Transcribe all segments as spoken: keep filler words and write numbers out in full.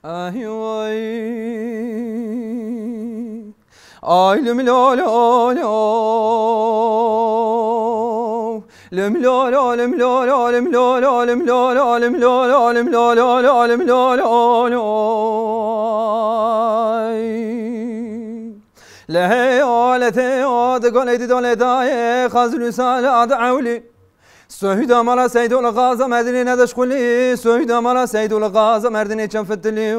Ay oy. Ay lüm lo lo lo. Lüm lo lo, lüm lo lo, lüm lo lo, lüm lo lo, lüm lo lo lo, lüm lo lo lo. Ay. Lehê o, lete o, de golê di dolê dayê, xazilü sala de ewlî. Soyda mala Seydo li Gaza Merdinê ne deşxulî, soyda mala Seydo li Gaza Merdinê çend fitilî.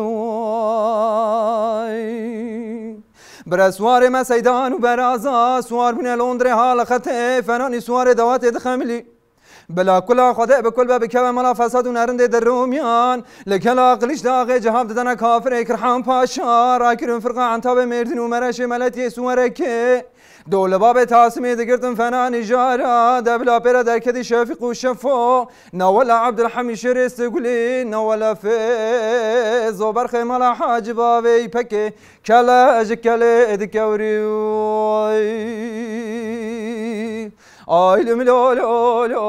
Ay. Bira suwarê me Seydan û Beraza, suwar bûne Londrê ha li xetê, fenanî suwarê dawatê dixemilî. Bila kula Xwedê bi kul be bikeve mala fesad û nerindê derûmiyan, li kela Qilîç daxê cihab didene kafirê Kirhan Paşa, rakirin firqa Entabê Mêrdin û Mereşê Meletiyê Suwerekê. Do li babê Tasimê digirtin fena nîjara, de bila pê re derketî Şefîq û Şefo, na wela Abdulhamî Şêrê Sigulî, na wela Fêzo Berxê mala Hacî Bavê Îpekê, kele ji kelê dikewrî. Ay lim lo lo lo.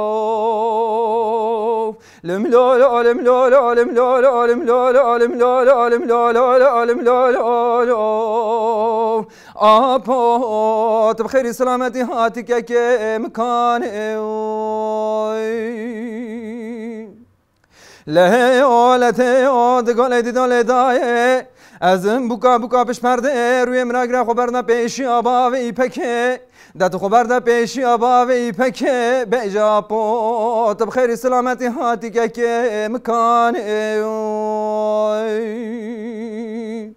Lim lo lo, lim lo lo, lim lo lo, lim lo lo, lim lo lo, lim lo lo, lim lo lo lo, lim lo lo lo. Apo, tu bi xêrî selametî hatî kekê mikanê. Oy. Lehê o, letê o, di golê di dolê dayê. Ez im buka buka pişt perdê, rûyê min agire xwe berda pêşiya bavê Îpekê. De tu xwe berda pêşiya bavê Îpekê, bêje apo, tu bi xêrî silametî hatî kekê mikanê. Oy.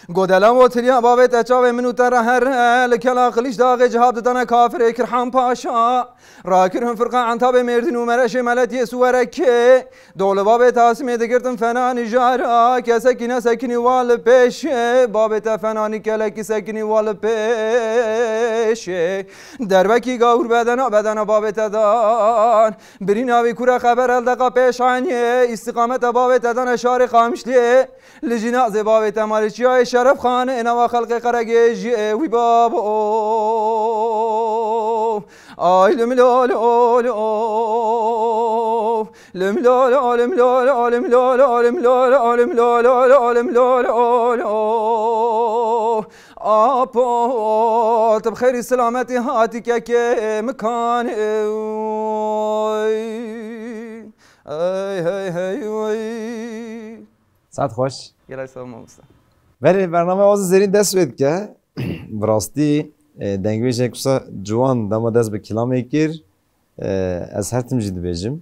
Godela wotiriya bavê te çavê min û te re here, li kela Qilîç daxê cihab didane kafirê Kirhan Paşa. Rakirin firqa Entabê Mêrdin û Mereşê Meletiyê Suwerekê. Do li babê Tasimê digirtin fena nijara, kesekî nesekinî wa li pêşê. Babê te fenanî kelekî sekinî wa li pêşê. Derbekî gawur bedena bedena babê te dan. Birîna wî kure xeber eldeqa pêşaniyê, îstîqameta bavê te dane şarê Qamişliyê. Li jînazê bavê te malê çiyayê Şerefxanê, nava xelqê Qeregê jî ê wî babo. Ay lim lo lo lo. Lim lo lo, lim lo lo, lim lo lo, lim lo lo, lim lo lo lo, lim lo lo lo. Apo, tu bi xêrî silametî hatî kekê mikanê. Oy. Ey hey hey oy. Saet xweş. Gelek sağ ol mamoste. Belê, bername Awazên Zêrîn dest pê dike. Bi rastî, e, dengbêjek wisa ciwan dema dest bi kilamê kir, e, ez her tim jî dibêjim.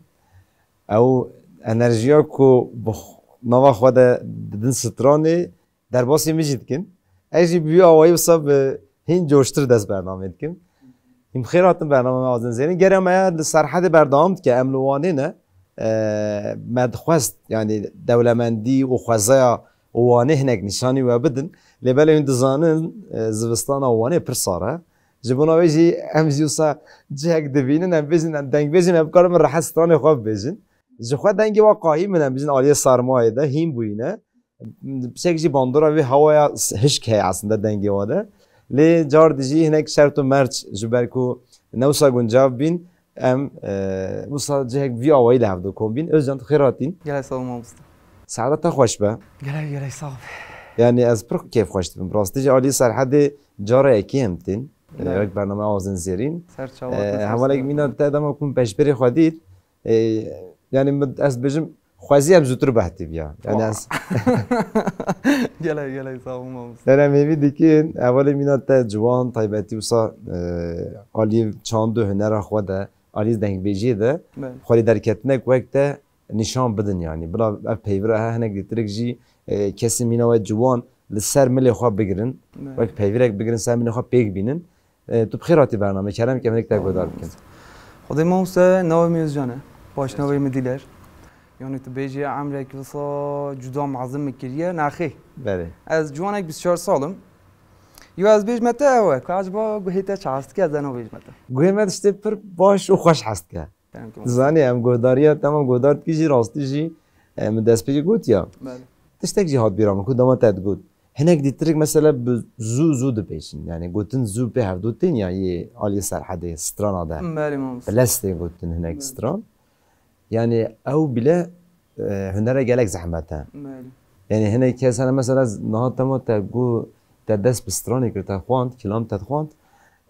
Ew enerjiya ku bi xw-, nava xwe de didin stranê, derbasî min jî dikin. Ez jî bi vî awayî wisa bi hîn coştir dest bernamê dikim. Hîn bi xêr hatin bername me Awazên Zêrîn. Gere me li Serhedê berdewam dike, em li Wanê ne. E, me dixwest, yanî dewlemendî û xwezaya Wanê hinek nîşanî we bidin. Lê belê hûn dizanin, e, zivistana Wanê pir sar e. Ji bona wê jî em jî wisa cihek dibînin, em bêjin, em dengbêjin, em bikarin rehet stranê xwe bibêjin. Ji xwe dengê wa qahî min, em bijin aliyê sermayê de hîn bûyîne. Piçek jî bandora vê hawaya s-, hişk heye aslında dengê wa de. Lê car dijî hinek şert û merc ji ber ku ne wisa guncav bîn, em, e, wisa cihek vî awayî li hevdo kom bîn. Özcan, tu xêr hatîn. Gelek sağ ol mamoste. Saeta te xweş be. Gelek gelek sağ ol. Yani ez pir kêfxweş dibim. Rastî jî alî Serhedê cara yekê em tên. E, Evet. Wek bername Awazên Zêrîn. Ser çawa E, te hevalek sesî mîna te dema ku min pêşberê xwe dît. E, yani min, ez dibêjim, xwezî em zûtir behtî biya. Yani Wa. Ez Gelek gelek sağ ol mamoste. Ere mêvî dikin, hevalê mîna te ciwan, taybetî wisa, e, alî çand û hunera xwe de, alî dengbêjiyê de, Belê. Xwedî derketinek wek te nîşan bidin yani. Bila ev peyvira he, hinek dîtirik jî, e, kesên mîna we ciwan li ser milê xwe bigirin. Belê. Wek peyvirek bigirin, ser milê xwe pêk bînin. E, tu bi xêr hatî bername. Kerem ke hinek te guhdar bikin. Xwedê mamoste, navê min Özcan e. Paşnavê min Dîler. Yani tu bêjî emrek wisa cuda mezin min kiriye, nexê. Belê. Ez ciwanek bîst û çar sal im. Yo ez bêjme te ew e, ku ecba guhê te çi hes dike, ez eno bêjme te. Guhê me tiştê pir baş û xweş hes dike. Kerem ke mamoste. Zanî em guhdariya, tamam guhdar dikî jî rastî jî, e, min destpêkê got ya. Belê. Tiştek jî hat bîra min ku dema te digot. Hinek dîtirik mesela bi zû zû dibêjin. Yani gotin zû pê hevdû tên ya yê aliyê Serhedê strana de. Belê mamoste. Bi lez tê gotin hinek Belê. Stran. Yani ew bile, e, hunere gelek zehmet e. Belê. Yani hinek kes hene mesela niha tema te got, te dest bi stranê kir, te xwend, kilam te xwend.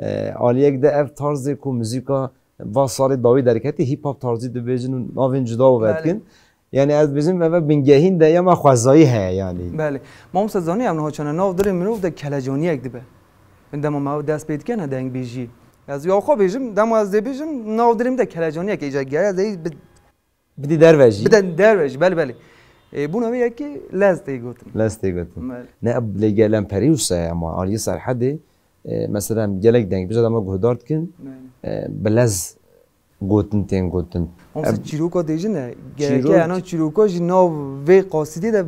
E, aliyek de ev tarzê ku muzîka va salê dawî derketî, hip hop tarzî dibêjin û navên cuda û Belê. Vedikin. Yani ez dibêjim ev bingehîn de ya me xwezayî heye yani. Belê. Mamoste zanî em niha çane nav dilê mirov de kelecaniyek dibe. Dema me ew dest pê dikene dengbêjiyê. Ez ya xwe bêjim, dema ez dê bêjim, nav dilê min de kelecaniyek êca gere ez ê bi- Bidî derve jî. Bide derve jî, belê, belê. E, bûna wê yekê lez tê gotin. Lez tê gotin. Belê. Ne, lê gel em perî wisa ye, ama aliyê Serhedê, e, mesela em gelek dengbêj dema guhdar dikin, Belê. e, bi lez gotin tên gotin. Mamoste Em, çîroka dêjin e, gereke çîrok- ena çîroka jî nav vê qasîdê de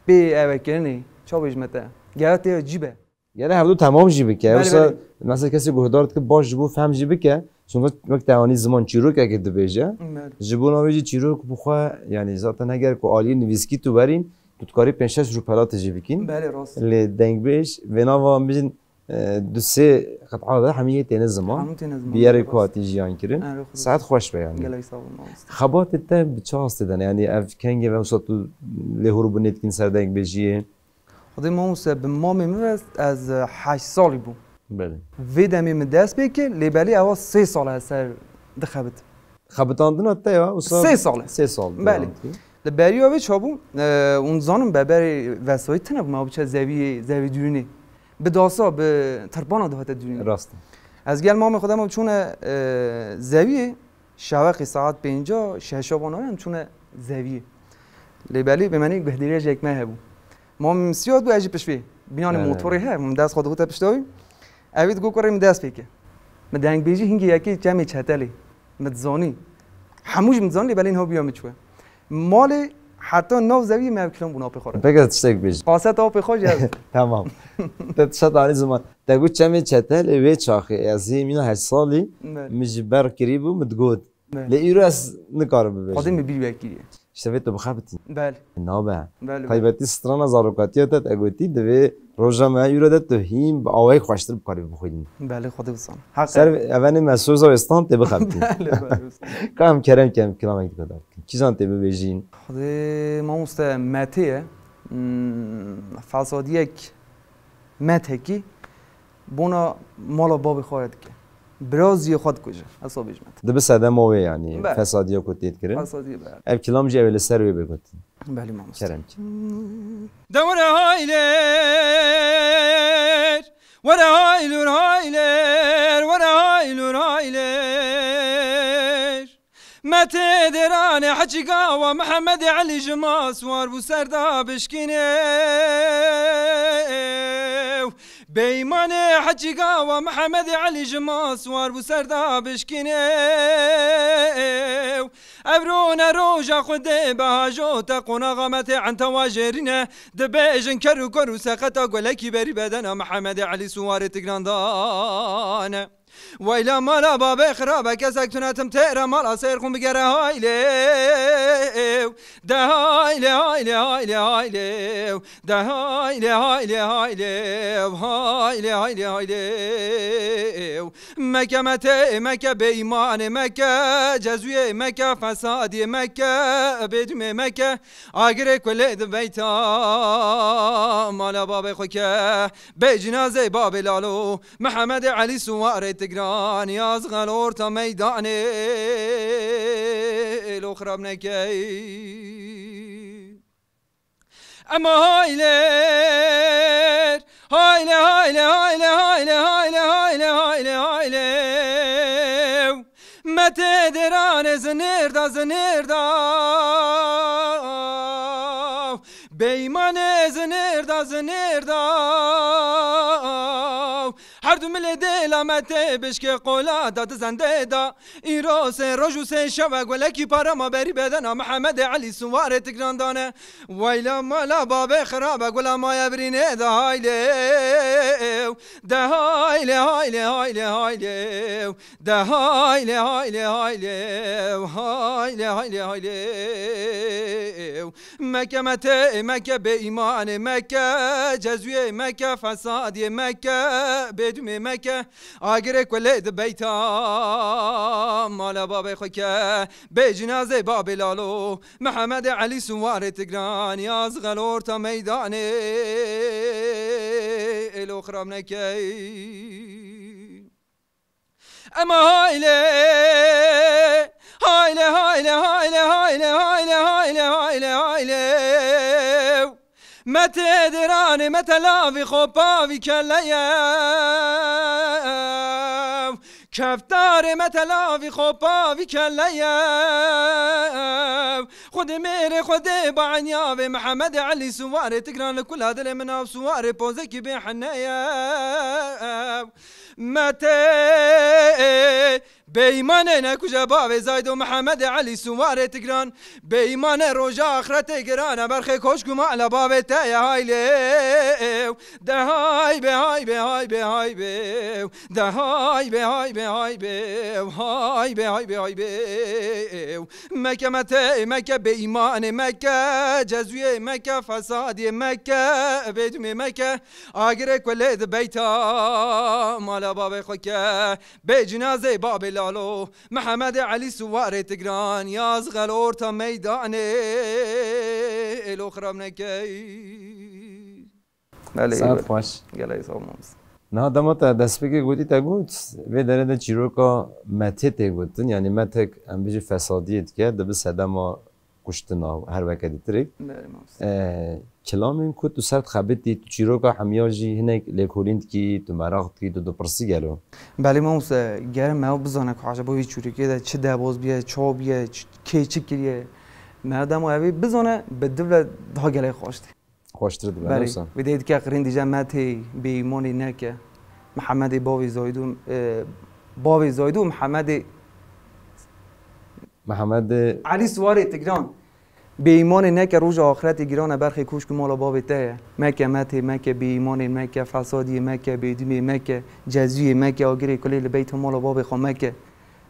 bê eve kirinê. Ça bêjime te? Gere tê cî be. Gere hevdu temam jî bike. Belê, Yoksa belê. mesela kesê guhdar dike baş ji bo fehm jî bike. Çunka wek te anî ziman çîrokekê dibêje. Belê. Ji bo navê jî çîrok bi xwe, yani zaten heger ku aliyê nivîskî tu werîn, tu dikarî pênc şeş rûpelatê jî bikîn. Belê, rast. Lê dengbêj, vê nava em bijin, e, du sê qet'a de hemî yê têne ziman. Hemû têne ziman, Bi yerê rast. ku hatî jiyan kirin. Erê, xwedî. Saet xweş be yani. Gelek sağ olun, mamoste. Xebatê te bi çi astê de ne? Yani ev kengê ve wisa tu lê hûr bûnê dikin ser dengbêjiyê? Xwedê mamoste bi mamê min ve ez, e, heşt salî bûm. Belê. Vê demê min dest pê kir, lê belê ewa sê sal e ser dixebit. Xebitandina te ya, wisa Sê sal e. Sê sal Belê. devam kir. Li beriya vê çabû, e, hûn zanin beberê vesayî tune bû, me biçe zeviyê, zevî dûrînê. Bi dasa, bi tirpana dihate dûrînê. Rast e. Ez gel mamê xwe dema çûne, e, zeviyê, Şeveqê saet pênca, şeşa van em çûne zeviyê. Lê belê bi menî guhdariyek me hebû. Ma min siyat bû, ez jî pişt vê. Bînanê Evet. motorê he, min dest xwe dixwite pişta wî. Evî digot kurê min dest pê ke. Min dengbêjî hingê yekê çemê çetelê. Min dizanî. Hemû jî min dizanî, lê belê niha bûya min çûye. Malê heta nav zeviyê me ev kilam bûn apê xwe re. Peki tiştek bêjî. Qaseta apê xwe jî ez. Tamam. Te tişta anî ziman. Te got çemê çetel ê wê çaxê, ez hê mîna heşt salî, Evet. min ji ber kirî bû, min digot. Evet. Lê îro ez nikarim bibêjim. Xwedê min bîr wekiriye. İşte vê tu bixebitî. Belê. Nabe. Belê, belê. Taybetî strana zarokatiya te, te gotî, divê roja me îro de tu hîn bi awayek xweştir bikarî bixwînî. Belê, Xwedê bizan. Heq e. Ser evenê me soza wê stand tê bixebitî. Belê, belê, bizan. Ka em kerem kem kilamek dikadar bikin. Kîjan tê bibêjîn? Xwedê mamoste metê ye. Hmm, fesadiyek metekî bona mala babê xwe re dike. Biraziyê xwe dikuje. Ez sabê ji me. Dibi sedema wê, yanî Be. fesadiya ku tê dikirin. Fesadiyê be. Ev kilam jî ew ê li ser wê bê gotin. Belê mamoste. Kerem ki. De were haylêr, were haylûr haylêr, were haylûr haylêr. Me tê dêranê Hecî Gawa Mihemedê Elî ji ma siwar bû ser da bişkînê. Bêymanê Hecî Gawa Mihemedê Elî ji ma siwar bû ser da bişkînê. Ev rûne roja Xwedê behajo te qonaxa me tê enta wa jêrîne. Dibêjin ker û kor û seqeta golekî berî bedena Mihemedê Elî siwarê Tigran dane. Weyla mala babê xirabe, kesek tune tim têre mala sêr xwin bigere haylê. De haylê, haylê, haylê, haylê. De haylê, haylê, haylê. Haylê, haylê, haylê. Meke metê, meke bêymanê, meke cezuyê, meke fesadiyê, meke bêdumê, meke agirê kulê di beyta mala babê xwe ke. Bê cinazê babê Lalo, Mihemedê Elî Suwarê Tigran, yaz xel orta meydanê, lo xirab nekey. Ema haylêr, haylê, haylê, haylê. Me tê dêranê zinêr da, zinêr da. Beymanê zinêr da, zinêr da. Her du milê dêla me tê bişkê qola da di zendê da. Îro sê roj û sê şev e, golekî para ma berî bedena Mihemedê Elî Suwarê Tigran dane. Weyla mala babê xirab e, gula maye birînê de haylê. De haylê, haylê, haylê, haylê. De haylê, haylê, haylê. Haylê, haylê, haylê. Meke metê, meke bêîmanê, meke cezuyê, meke fesadiyê, meke bêdûmê, meke agirê kulê di beyta mala babê xwe ke. Bê cinazê babê lalo, Mihemedê Elî Suwarê Tigran, yaz xel orta meydanê, êlo xirab nekey. Ema hayle, hayle, hayle, hayle. Me tê diranê, me telavî xopavî keleyev. Keftarê me telavî xopavî keleyev. Xwedê mêrê xwedê banyavê Mihemedê Elî Suwarê Tigran li kula dilê min av suwarê pozekî bê heneyev. Me tê bêîmanê nekuje bavê Zaydo Mihemedê Elî Suwarê Tigran. Bêîmane roja axretê girane berxê koşk û mala bavê te ye haylê. De hay be, hay be, hay be, hay be. De hay be, hay be, hay be. Hay be, hay be, hay be. Meke metê, meke bêîmanê, meke cezuyê, meke fesadiyê, meke bêdûmê, meke agirê kulê di beyta mala babê xwe ke. Bê cinazê babê lalo, Mihemedê Elî Suwarê Tigran, yaz xel orta meydanê, êlo xirab nekey. Belê, Saet belê. Xweş. Gelek sağ ol mamoste. Niha dema te destpêkê gotî, te got, vê derê de çîroka metê tê gotin, yanî metek, em bijî fesadiyê dike, dibi sedema kuştina her weke dîtirek. Belê mamoste. E, kilamên ku tu ser dixebitî, tu çîroka hemiya jî hinek lêkolîn dikî, tu meraq dikî, tu dipirsî gelo? Belê mamoste, ger me ew bizane ku eceba vî çîrokê de çi debaz biye, çawa biye, ç-, kê çi kiriye. Me dema evê bizane, bi div re daha gelek xweş tê. Xweştir dibe, Belê. Wisa. Vê dê dike qirîn dîje metê bêîmanê neke. Mihemedê bavê Zaydû, e, bavê Zaydû û Mihemedê Mihemedê Elî Suwarê Tigran. Bêîmanê neke, roja axretê girane berxê koşk û mala bavê te ye. Meke metê, meke bêîmanê, meke fesadiyê, meke bêdûmê, meke cezuyê, meke agirê kulê li beyta mala bavê xwe meke.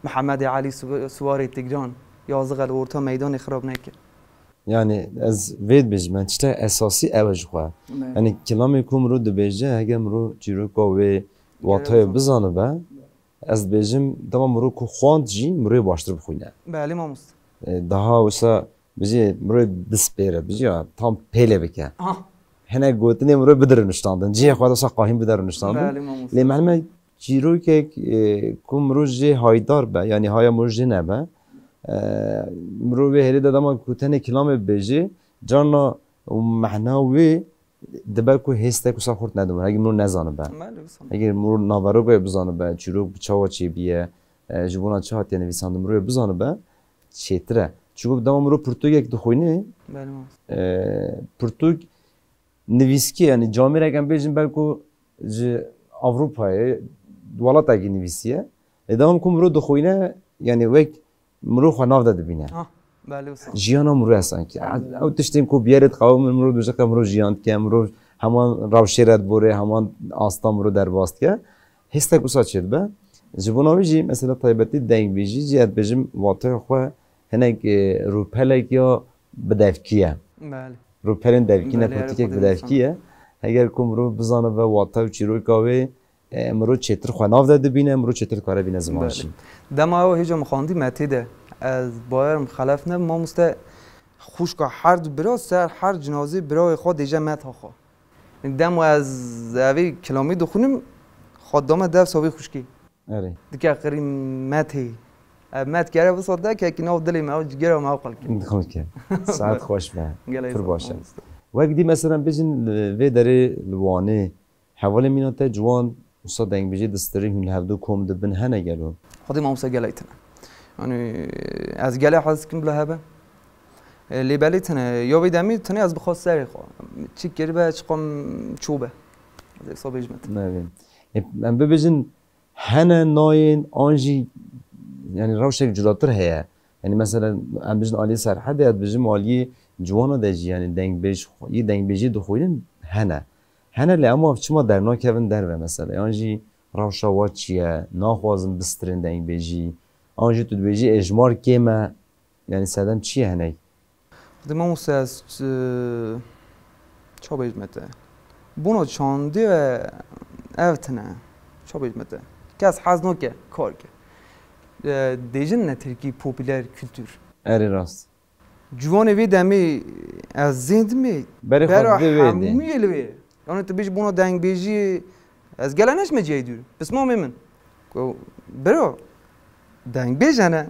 Mihemedê Elî Su-, Suwarê Tigran. Yazixel orta meydanê xirab neke. Yanî ez vê dibêjim, yani tiştek esasî ew e ji xwe. Me. Yani kilamê ku mirov dibêje, hege mirov çîroka wê, watayê bizanibe, ez dibêjim, dema mirov ku xwend jî mirov baştir bixwîne. Belê mamoste. E, daha wisa bijî mirov bispêre, bijî ya tam pêlê bike. Aha. Hinek gotinê mirov bidire nuştandin, cihê xwe de wisa qahîn bidere nuştandin. Belê mamoste. Lê me heme çîrokek, e, ku mirov jê haydar be, yanî haya mirov jê nebe, e, mirov vê hêlê de dema ku tenê kilamê bibêje, carna û mehna wê dibe ku hêstek wisa xurt nedibûn, hegî mirov nezanibe. Belê, wisa. Hegî mirov naveroka wê bizanibe, çîrok bi çawa çêbiye, e, ji bona çi hatiye nivîsandin, mirov wê bizanibe, çêtir e. Çunku dema mirov pirtûkek dixwîne, Belê, mamoste. e, pirtûk nivîskî, yanî camêrek em bêjin belku ji Ewropayê, welatekî nivîsiye. Lê dema ku mirov dixwîne, yanî wek mirov xwe nav de dibîne. Ah, belê wisa. Jiyana mirov e sankî. Ew tiştên ku biyerê dixewimin mirov dûjexe mirov jiyan dike, mirov heman rewşê re diborê, heman asta mirov derbas dike. Hêstek wisa çêdibe. Ji bona wî jî mesela taybetî dengbêjî jî ez dibêjim wateyê xwe hinek, e, rûpelek ya bidevkî ye. Belê. Rûpelên devkî ne, Belê, pirtûkek Xwedê bidevkî ye. Heger ku mirov bizanibe wate û çîroka wê, e, mirov çêtir xwe nav de dibîne, mirov çêtir dikare bîne ziman Belê. jî. Dema ew hêja min xwendî metê de, ez bawerim xelef ne, mamoste xwişka her du bira ser her cinazê birayê xwe dêje meta xwe. Dema ez evê kilamî dixwînim, xwe dame dersa vê xwişkê. Erê. Dike qirî metê. Ev met gere wisa de kekî nav dilê me, ew cigera me ew qil kir. Dixwin ke. Saet xweş be. Gelek Pir sağ baş e. ol. Wek dî mesela bêjin, e, vê derê li Wanê hevalên mîna te ciwan wisa dengbêjî distirî hûn li hevdu kom dibin hene gelo? Xwedê mamoste gelek tune. Yanî ez gelek hez dikim bila hebe. E, lê belê tune. Ya vê demê tune ez bixwe serê xwe. Çi kiribe, çi qom çû be. Ez ê wisa bêjime tune. Navê. E, em bibêjin hene nayên an jî, yanî rewşek culatir heye. Yanî mesela em bijin aliyê Serhedê, ez bijim aliyê ciwana de jî, yanî dengbêj, yê dengbêjî dixwînin hene. Hene lê ema çima dernakevin derve mesela? Yan jî rewşa wa çi ye? Naxwazin bistirên dengbêjî. An jî tu dibêjî êjmar kêm e. Yanî sedem çi ye hinek? Di mamoste ez, e, ça bêjime te? Bona çandê ve ev tine. Ça bêjime te? Kes hez nake kar ke. E, dêjin ne tirkî popüler kültür. Erê rast. Ciwanê vê demê ez zêndimê. Berê xwe bera didê wê dê. Hemûyê li wê. Yani tu bêjî bona dengbêjî, ez gele neçime cihê dûr. Pismamê min. Ku bira, dengbêj hene.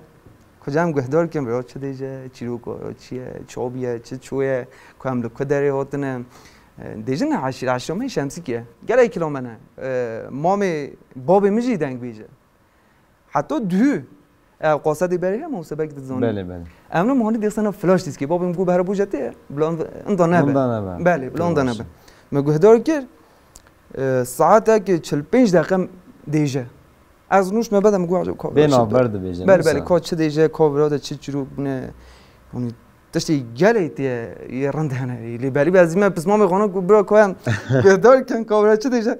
Ku cem guhdar kim, bira çi dêje, çîroka, ya çi ye, çabiye, çi çoye, ku em li ku derê hatine. E, dêjin ne eşîr, eşrameyê Şemsîkê. Gelek kilo me ne. E, mamê babê min jî dengbêj e. Heta duhû. Ev qasedê berê heye, mamoste belkî dizanî. Belê, belê. Em ne muhanî dêsana flash diskê. Babê min got, "Behra boja te ye, bila inda nebe." Inda nebe. Belê, bila inda nebe. Baş. Me guhdar kir, e, saetek çil pênc deqe dêje. Ez nûş me bede, min got, "Acaba ka bê çi navber de-" dibêje, Belê, belê, nûsa. Ka çi dêje, ka vira de çi çîrok bûne. Yanî tiştê gelê tê yê rind hene. Lê belî be ez dîme pismamê xwe ne ku bira ka em guhdar kin, ka vira çi dêje.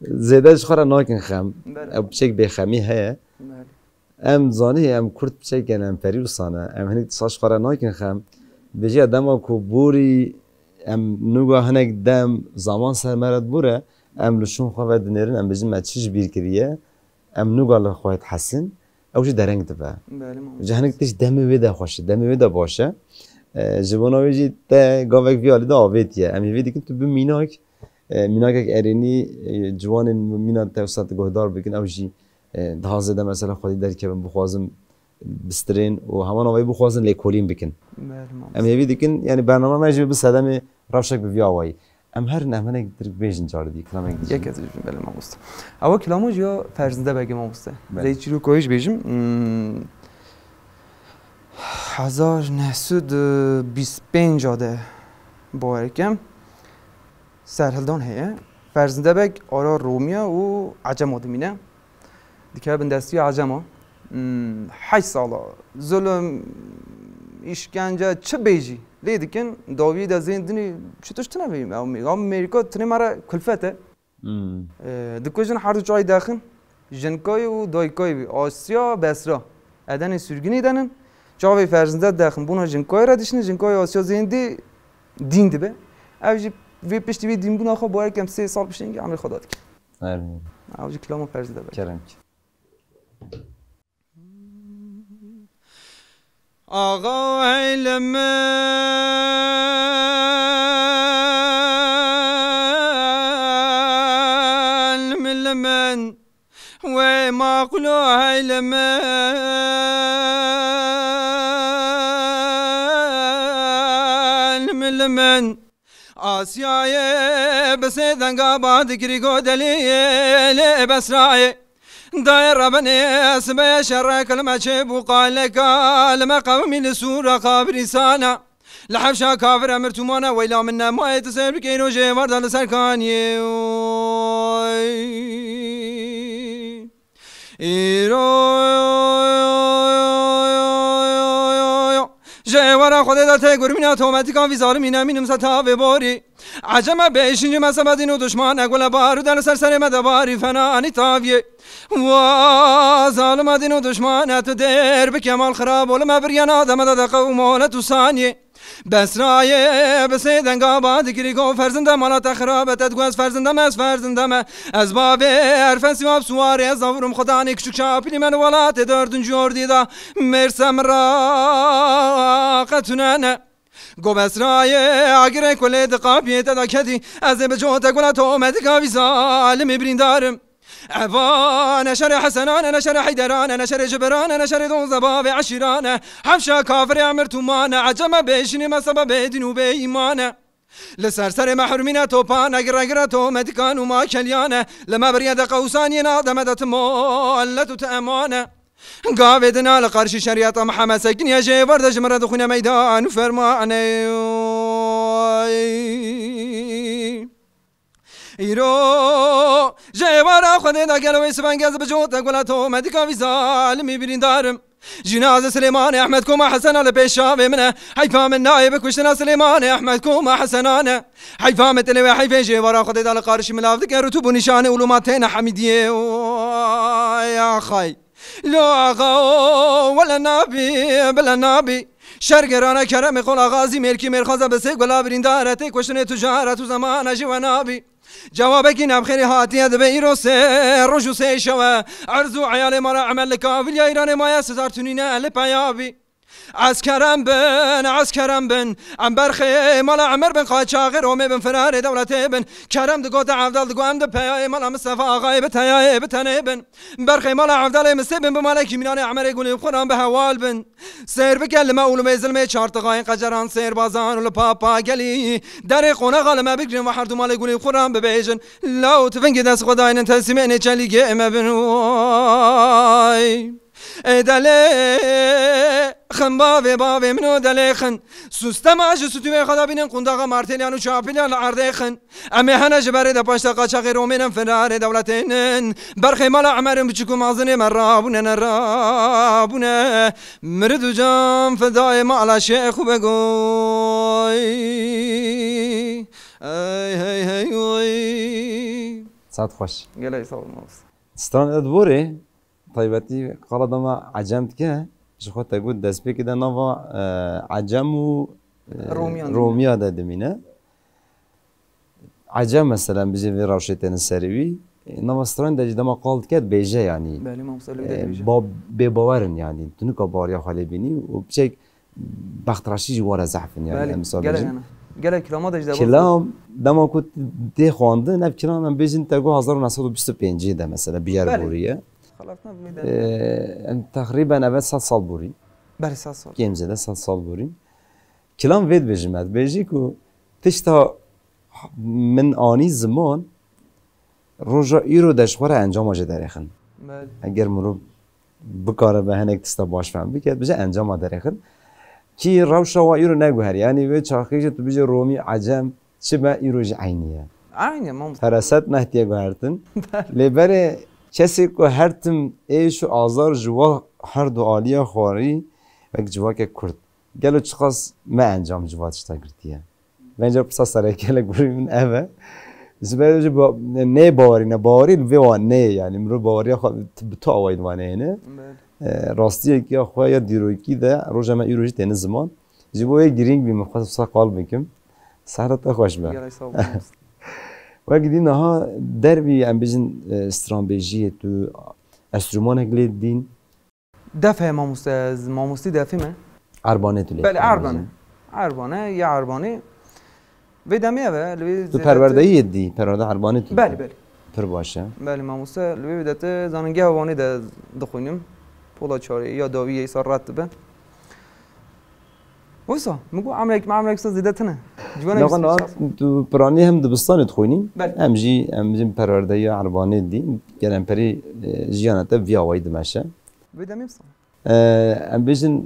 Zêde ji xwe re nakin xem. Belê. Ew piçek bêxemî heye. Belê. Em zanî, em kurd piçek in, em perî wisa ne. Em hinek tişta ji xwe re nakin xem. Bêjî ya dema ku borî em nûga hinek dem zaman ser me re dibûre, em li şûn xwe ve dinêrin, em bêjin me çi ji bîr kiriye, em nûga li xwe dihesin, ew jî dereng dibe. Belê, mamoste. Ji hinek tişt demê wê de xweş e, demê wê de baş e. E, ji bona wê jî te gavek vî alî de avêtiye. Em hêvî dikin tu bi mînak E, mînakek erênî, e, ciwanên mîna te wisa guhdar bikin, ew jî, e, daha zêde mesela xwedî derkevin, bixwazin bistirên û heman awayî bixwazin lêkolîn bikin. Belê, mamoste. Em hêvî dikin, yani bernama me jî bi sedemê rewşek bi vî awayî. Em herin em hinek dirk bêjin carî dî, kilamek dijî. Yek ez dijîm, belê mamoste. Ewa kilamo jî ya Ferzinde Begê mamoste. Belê. Zey çîroka wê jî bêjim. Hmm, hezar neh sed bîst pênc de bawer kem. Serhildan heye. Ferzinde Beg ara Romiya û Ecema dimîne. Dikeve bin destî Ecema. Hmm, heşt sala zulm, îşkence, çi bêjî lê dikin. Dawiyê de zêndinî çi tişt tune vê. Ew Amerîka tinê me re kulfet e. Hmm. E, dikujin her du çayî dexin. Jinkayê û daykayê wî. Asya, Besra. Edenê sürgünî denin. Çavê Ferzinde dexin. Bûna jinkayê re dişinin. Jinkayê Asya zêndî dîn dibe. Ev jî vê piştî vê dînbûna xwe bawer kem sê sal piştî hingî emrê xwe da dike. Amin. Ew jî kilama Ferzinde be. Kerem ki. Axa hey li min, min li min. Wê maqulo hey li min, min li min. Asyayê bi sê denga ba dikirî godelî lê Besrayê. Dayê rebinê sibê şerre kilme çê bû qaleka li me qewimî li sûra qabirîsana. Li hevşa kafir emir tûmana weyla min nemayê tu sêr bikeyno jê varda li ser kaniyê. Îro ji êwara Xwedê de tê gurmîna tometika vî zalimî nemînim se tavê borî. Eceme bêşînci me sebedîn û duşmane gule barûde li ser serê me de barî fenanî taviyê. Wa zalime dîn û duşmane tu dêr bike mal xirab û li me biriyena deme de de qewmolet û saniyê. Besrayê bi sê denga ba dikirî go Ferzinde mala te xirabe te diguez Ferzinde me ez Ferzinde me. Ez bavê Erfen Sîwab Suwarê ez avurim Xudanê küçük şapilî me li welatê dördüncü ordî da mêrse min raqe tunene. Go Besrayê agirê kulê di qapiyê te da kedî ez ê bi cote gula to me dika vî zalimî birîndarim. Eva ne şerê Hesenane, ne şerê Heyderane, ne şerê Ciberane, ne şerê donze bavê eşîrane. Hevşa kafirê emir tûmane, eceme bêşinî me sebebê dîn û bêîmane. Li ser serê me hurmîne topane, gire gire to me dikan û ma kelyane. Li me biriye de qewsaniyê na deme de ti molet û ti emane. Gavê dina li qarşî şeriyeta Mihemed sekiniye jê verde ji min re dixwîne meydan û fermane. Îro ji êwara Xwedê de gelo wê sibengez bi cot de gula to me dika vî zalimî birîndarim. Jînaze Silêmanê Ehmed Koma Hesena li pêşavê min e. Heyfa min nayê bikuştina Silêmanê Ehmed Koma Hesenane. Heyfa min tilê wê heyfê ji êwara Xwedê de li qarşî milav dike rutûb û nîşanê û lûma têne Hemîdiyê. Oy axay. Lo axa o, wele nabî, bile nabî. Şer gerane keremê qola xazî mêrkî mêrxaza bi sê gula birîndare tê kuştinê tu jara tu zemana jî we nabî. Cewabekî nebxêrî hatiye dibe îro sê roj û sê şewe. Erz û eyalê mala Emer li kavilya Îranê maye sizar tunîne li peya bî. Ez kerem bin, ez kerem bin. Em berxê mala Emer bin, qaçaxê Romê bin, firarê dewletê bin. Kerem digote Evdal digo em di peyayê mala Mistefa Axayê bi teyayê bi tenê bin. Berxê mala Evdalê Mistê bin, bi malekî Mînanê Emerê Gulî Xuran bi hewal bin. Seyr bike li me û li me zilmê çartixayên qeceran seyrbazan û li papa gelî derê qonaxa li me bigrin ve her du malê Gulî Xuran bibêjin. Law tivingê dest xwe daynin teslîmê nêçelîgê me bin way. Ê delê xin bavê bavê min o delê xin. Sustema ji stûyê xwe de bînin qundaxa martêliyan û çapilyan li erdê xin. Em ê hene ji berê de paşta qaçaxê Romênin firarê dewletênin. Berxê mala Emerên biçûk û mazinê me rabûne ne rabûne. Mirid û can fidayê mala şêx û begoy. Ey hey hey oy. Saet xweş. Gelek sağ olun. Stran Edborê. Taybetî qala dema ecem dike, ji xwe te got destpêkê de nava, e, ecem û, e, Romiyan dimîne. Romiya de dimîne. Ecem mesela bijê vê rewşê têne serê wî, e, nava stran de jî dema qal dike dibêje yanî. Belê, mamoste, li wê de e, dibêje. Ba-, bêbawer in yanî. Tu nika baweriya xwe lê bînî û piçek bextraşî jî were zehf in yanî. Belê, em misal gelek bêjin. Hene. Gelek kilama de jî derbas. Kilam, dema ku tê xwendin, ev kilam em bêjin te got hezar û neh sed û bîst û pêncî de mesela bi yer Belê. Bûriye. Xelaf ne, bi me de. Ee, em teqrîben eve sed sal bûrî. Belê, sed sal. Kêm zêde sed sal bûrî. Kilam vê dibêjim ez. Dibêjî ku tişta min anî ziman, roja îro de ji xwe re encama jê derêxin. Belê. Eger mirov bikare be hinek tişta baş fehm bike, dibêje encama derêxin. Kî rewşa wa îro neguherî. Yanî wê çaxî jî tu bijê Romî, Ecem, çi be îro jî eynî ye. Eynî ye, mamoste. Feraset nehtiye guhertin. Belê. Lê berê kesê ku her tim êş û azar ji wa her du aliya xwarî wek civakek Kurd. Gelo çiqas me encam ji va tişta girtiye? Bence pirsa sereke li gorî min ev e. Ji ber jî ba-, nê bawerî ne, bawerî li vê wan neyê, yanî mirov baweriya xwe bi tu awayî li wan heyne. Belê. E, rastiyekî ya xwe ya dîrokî de roja me îro jî têne ziman. Ji bo wê girîng bî min xwe wisa qal bikim. Sehra te xweş be. Gelek sağ ol. Wek dî niha dervî em bijin, e, stranbêjiyê tu enstrûmanek lê dîn? Def heye mamoste, ez mamostî defê me. Erbanê tu lê Belê, dîn, erbane. Erbane, ya erbane. Vê demê ev e, li vê Tu zêdetir perwerdeyî dî, perwerde erbanê tu Belê, dî. Belê. Pir baş e. Belê, mamoste, li vê zêdetir zanîngeha Wanê de dixwînim. Pola çarê ya dawî yê îsal red dibe. Wisa, min got emrek, me emrek wisa zêde tune. Civana Naxa bîst na, pênc sal. Tu piranî hem dibistanê dixwînî, Belê. hem jî, hem jî perwerdeya erbanê dî. Gel em perî, e, jiyana te vî awayî dimeşe. Vê demê wisa. E, em bêjin,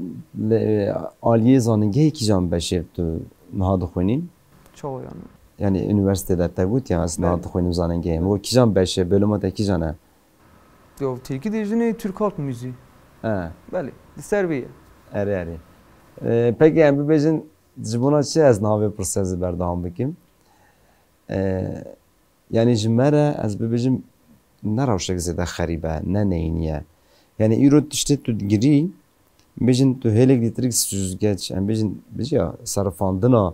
li, e, aliyê zanîngehê kîjan beşê tu niha dixwînî? Çawa yani? Yani üniversitede te got ya, ez niha Belê. dixwînim zanîngehê. Min got, kîjan beşê, bölüma te kîjan e? Ya, Tirkî dibêjinê Türk halk müziği. He. Belê, li ser vê ye. Erê, erê. E, peki em bibêjin, ji bona çi ez niha vê pirsê ez ê berdewam bikim? E, Yanî ji me re ez bibêjim ne rewşek zêde xerîb e, ne neyînî ye. Yanî îro tiştê tu digirî, bêjin tu hêlek dîtirik süzgeç, em bêjin, bêjin ya, serifandina,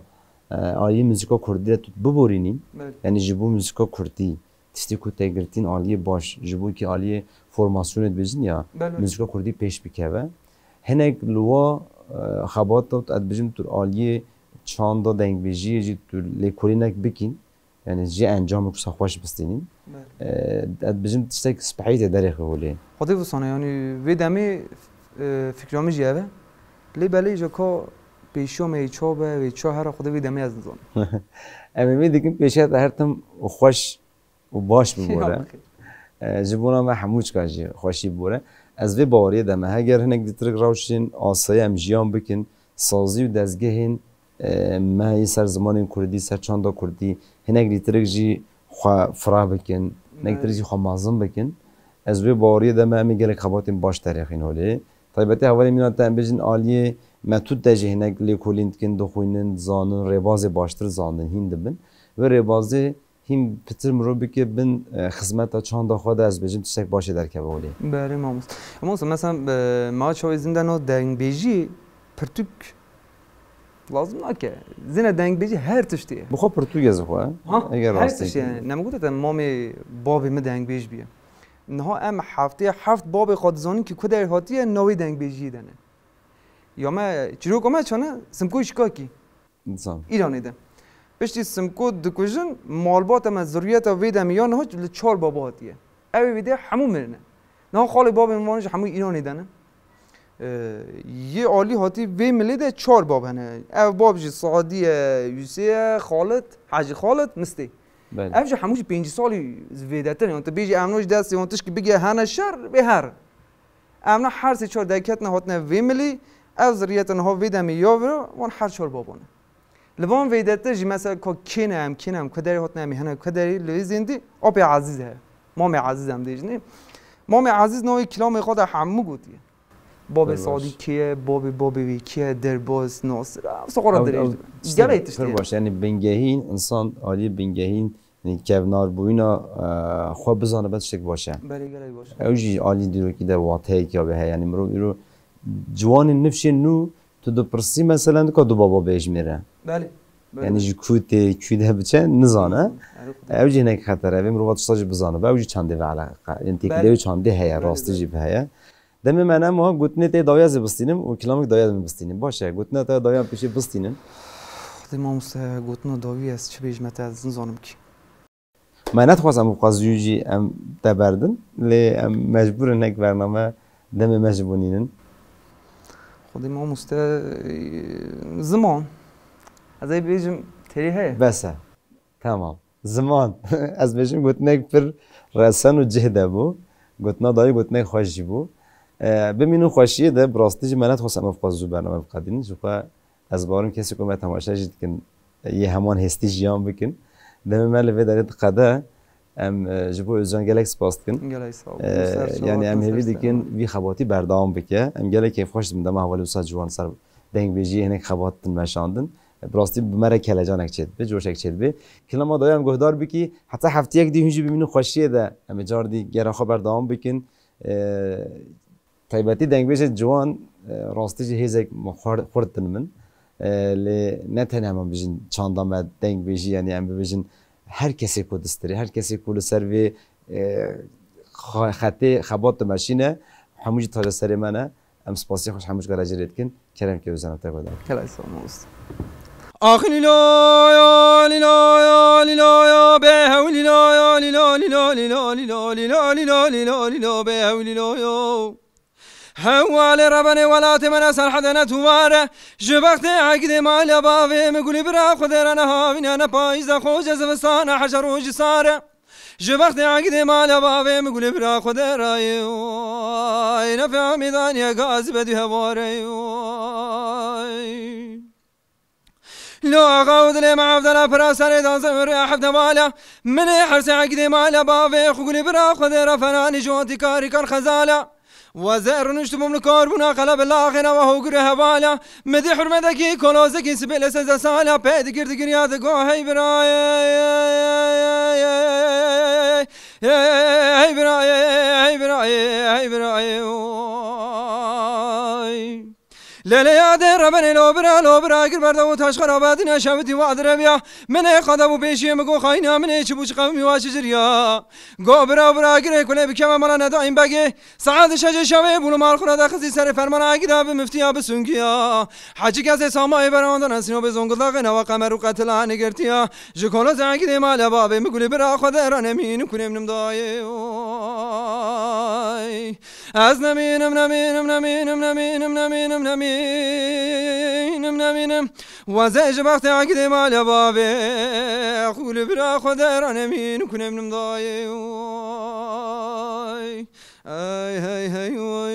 e, aliyê muzîka kurdî de tu biborînî. Belê. Yanî ji bo muzîka kurdî, tiştê ku te girtîn aliyê baş, ji bo kî aliyê formasyonê dibêjin ya, Belê. muzîka kurdî pêş bikeve. Hinek li wa, e, xebata, ez dibêjim tu aliyê çanda dengbêjiyê jî tu lêkolînek bikîn. Yani jê encamê wisa xweş bistînîn. Belê. E, ez dibêjim tiştek spehî tê derêxê holê. Xwedê vusane, yani vê demê, e, fikra min jî ev e. Lê belê îja ka pêşiya me yê ça be, wê ça here, Xwedê vê demê ez nizanim. Em ê vê dikin pêşiya te her tim xweş û baş bibore. Ya, okey. E, ji bona me hemû çika jî xweşî bibore. Ez vê baweriyê de me. Heger hinek dîtirik rewşên asayî em jiyan bikin, sazî û dezgehên, e, me yê ser zimanên kurdî, ser çanda kurdî, hinek dîtirik jî xwe fireh bikin, hinek dîtirik jî xwe mezin bikin. Ez vê baweriyê de me, em ê gelek xebatên baş derêxin holê. Taybetî hevalên mîna te em bêjin aliyê metûd de jî hinek lêkolîn dikin, dixwînin, dizanin, rêbazê baştir zanin hîn dibin. Vê rêbazê hîn pitir mirov bike bin, e, xizmeta çanda xwe de, ez bêjim tiştek başê derkeve holê. Belê mamoste. Mamoste, mesela, e, ma çawa êzî de no dengbêjî pirtûk Lazim nake. Zêne dengbêjî her tiştê ye. Bi xwe pirtûk e ji xwe. Ha, eger her rastî tiştê ye. Ne min gote te mamê babê min dengbêj bûye. Niha em heftê heft babê xwe dizanin ku ku derê hatiye navê dengbêjiyê de ne. Ya me çîroka me çane Simkoyê Şikakî. Dizan. Îranê de. Piştî Simko dikujin, malbata me zuriyeta vê demê ya niha li çar baba hatiye. Ew ê vê de hemû mirine. Niha xalê babê min van jî hemû Îranê de ne. Ee, yê alî hatî vê milê de çar bab hene. Ev bab jî Sadî ye, Yusê ye, Xalid, Hecî Xalid, Mistê. Belê. Ev jî hemû jî pêncî salî zêdetir. Yan tu bêjî ev noj destê wan tişkî bigê hene şer, bê her. Em ne her sê çar derketine hatine vê milî, ev ziriyeta niha vê demê ya vira, wan her çar baban e. Li van vêdetir jî mesela ka kê ne em, kê ne em, ku derê hatine em, hene ku derê li vê zêndî, apê Ezîz heye. Mamê Ezîz em dêjinê. Mamê Ezîz navê kilamê xwe de hemû gotiye. Babê Derbas. Sadî kê ye, babê babê wî kê ye, Derbas, Nasir, ev soxora Ew, dirêj ew dibe. Tiştê Gelek pir tiştê ye. Baş, yanî bingehîn, insan aliyê bingehîn, yanî kevnarbûyîna, e, xwe bizanibe tiştek baş e. Belê gelek baş e. Ew jî alî dîrokî de wateyek ya wê heye. Yanî mirov îro ciwanên nifşên nû tu dipirsî, meselen, dika du baba bêjmêre. Belê, belê. Yanî ji ku tê, ku de biçe, nizane. Erê xwedê. Ew jî hinek xeter e, vê mirova tişta jî bizanibe. Ew jî çandê ve eleqa. Yanî têkilê Belê. Wê çandê heye, Belê, rastî belê. Jî bi heye. Demê me nema, gotinê te dawiya zî bistînim û kilamê dawiya min bistînim. Baş e, gotina te dawiya pêşê bistînin. Xwedê mamoste, gotina dawî ez çi bêjime te, ez nizanim kî. Me nedixwest em bi qazû jî em te berdin, lê em mecbûr in hinek bername demê me ji bo nînin. Xwedê mamoste, ziman. Ez ê bêjim terî heye. Bes e. Tamam. Ziman. Ez bêjim gotinek pir resen û cih de bû. Gotina dayî gotinek xweş jî bû. E, bimînin xweşiyê de, bi rastî jî me nedixwest em ev qazû bername biqedînin. Ji xwe ez bawerim kesê ku me temaşe jî dikin, yê heman hêstî jiyan bikin. Demê me li vê derê diqede, em, e, ji bo Özcan gelek spas dikin. Gelek sağ ol. E, Ser yanî em hêvî dikin vî xebatî berdewam bike. Em gelek kêfxweş dibin dema hevalê wisa ciwan ser dengbêjiyê hinek xebat din meşandin. Bi rastî bi me re kelecanek çêdibe, coşek çêdibe. Kilama dayê em guhdar bikî, heta heftiyek dî hûn jî bimînin xweşiyê de em ê car dî gera xwe berdewam bikin. E, Taybetî dengbêjê ciwan, e, rastî jî hêzek xurt, xurt din min. E, lê ne tenê em bijin çanda me dengbêjî, yanî em bibêjin her kesê ku distirê, her kesê ku li ser vê, e, xe-, xetê xebat dimeşîne, hemû jî taca serê me ne. Em spasiyê xwe ji hemû cî re jê re dikin. Kerem ke Özcan te guhdar. Gelek sağ ol mamoste. Ax lîloyo, lîloyo, lîloyo, be hew lîloyo, lîlo, lîlo, lîlo, be hew lîloyo. Hewalê rebenê welatê me ne serhedê ne tûware. Ji bextê egidê mala bavê min gulî bira Xwedê re ne havîne ne payîze xocê zivistane heşa rojî sare. Ji bextê egidê mala bavê min gulî bira Xwedê re ye. Ay ne fehmî daniye gazî be dû hevare ye. Lo axa û dilê me evdela pira serê dan zewrê hevdewala. Min ê hersê egidê mala bavê xwe gulî bira Xwedê re fenanî ji wan tîkarî kar xezala. Wa zer rûniştibûm li karbûna qelebê laxê ne wa hogirê hevala. Min dî hurmetekî kolozekî sibê li sêzdeh sala pê digir digiriya digo hey birayê. Hey birayê, hey birayê, hey birayê, oy. Lê lê yadê rebenê lo bira, lo bira gir berda û taş xeraba dine şevitî wa direviya. Min ê qada bû pêşiyê min go xayna min ê çi bû çi qewimî wa çi ciriya. Go bira bira girê kulê bikeve mala nedaîm begê. Saet şeşê şevê bû li mal xwe de xizî serê fermana egîda bi miftiya bi sungiya. Hecî kesê samayê berandan esîno bê Zonguldaxê newa qemer û qetila nigirtiya. Ji kolozê egîdê mala bavê min gulê bira xwe de ra nemîn û kulê min dayê. Oy. Ez nemînim, nemînim, nemînim, nemînim, nemînim, nemînim, nemînim. Wezê ji bextê egîdê mala bavê xwe gulê bira xwe de ra nemîn û kulê min dayê. Oy. Ey hey hey oy.